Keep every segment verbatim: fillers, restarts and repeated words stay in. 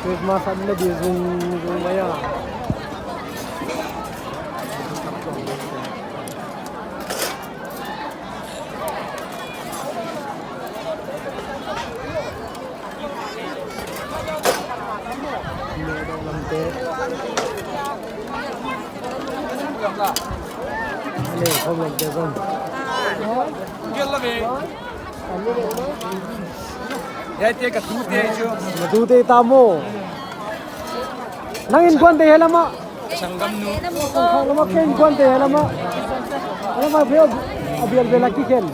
Christmas an le di zung zung mai a. Ni, kong lam te zong. Hiaite ka tute chu. Na tute ta maw. Nang innkuante hi lama. Ka sanggamnu. Ka sanggamnu innkuante hi lama. Lama veo, a bial vela kikhen.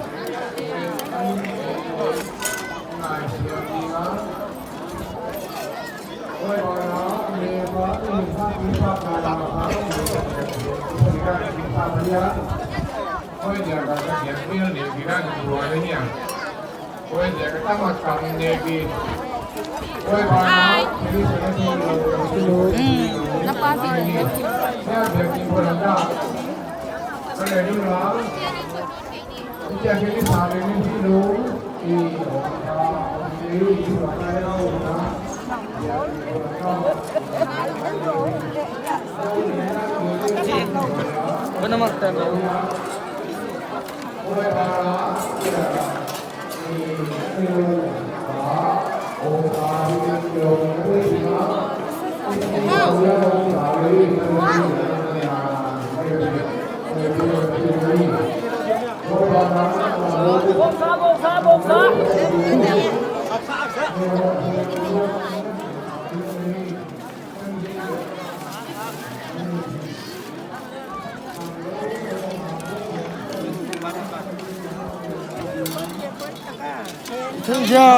Tunja.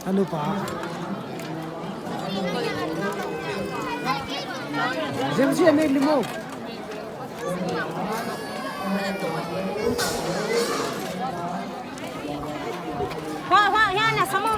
Anu pa. Jemsi ane limo. Hua, hua, ya na samo.